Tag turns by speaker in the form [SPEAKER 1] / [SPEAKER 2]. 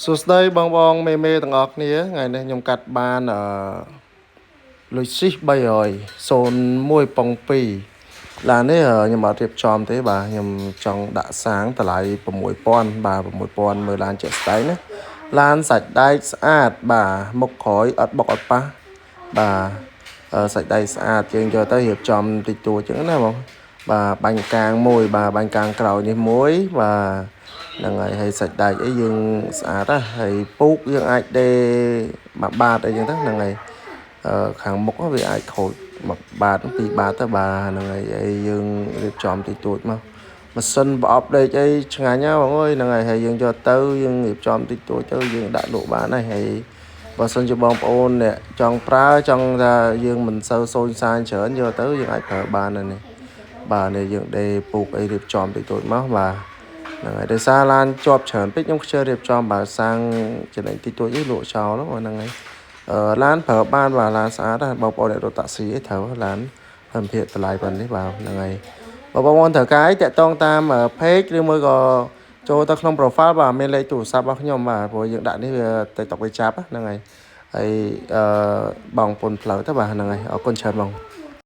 [SPEAKER 1] សួស្តីបងបងមេមេទាំងអស់គ្នាថ្ងៃនេះខ្ញុំកាត់បានអឺលុយស៊ីស300 01ប៉ុង2ឡាននេះខ្ញុំអត់រៀបចំទេបាទខ្ញុំចង់ដាក់សាងតម្លៃ6000បាទ6000មើលឡានជាក់ស្ដែងណាឡានសាច់ដែកស្អាតបាទមុខក្រោយអត់បុកអត់ប៉ះបាទសាច់ដែកស្អាតយើងយកទៅរៀបចំតិចតួចចឹងណាបងបាទបាញ់កាងមួយបាទបាញ់កាងក្រោយនេះមួយបាទហ្នឹងហើយហើយសាច់ដែកអីយើងស្អាតណាហើយពូកយើងអាចដេមួយបាតអីចឹងទៅហ្នឹងហើយអឺខាងមុខវាអាចខូចមួយបាតពីរបាតទៅបាទហ្នឹងហើយហើយយើងរៀបចំតិចតួចមកម៉ាស៊ីនប្រអប់ដេកអីឆ្ងាញ់ណាបងអើយហ្នឹងហើយហើយយើងយកទៅយើងរៀបចំតិចតួចទៅយើងដាក់លក់បានហើយហើយបើសិនជាបងប្អូនអ្នកចង់ប្រើចង់ថាយើងមិនសូវសូនសាញច្រើនយកទៅយើងអាចប្រើបានហើយនេះបាទនេះយើងដេពូកអីរៀបចំតិចតួចមកបាទហ្នឹងហើយដោយសារឡានជាប់ច្រើនពេកខ្ញុំខ្ជិលរៀបចំបាទសាងចំណេញតិចតួចអីលក់ចោលហ្នឹងហើយអឺឡានប្រើបានបាទឡានស្អាតណាបងប្អូនអ្នករត់តាក់ស៊ីអីត្រូវឡានហើយភាគតម្លៃប៉ុណ្នេះបាទហ្នឹងហើយបើបងប្អូនត្រូវការអីតាក់ទងតាម page ឬមួយក៏ចូលទៅក្នុង profile បាទមានលេខទូរស័ព្ទរបស់ខ្ញុំបាទព្រោះយើងដាក់នេះវា TikTok វាចាប់ហ្នឹងហើយហើយអឺបងពុនផ្លូវទៅបាទហ្នឹងហើយអរគុណច្រើនបង។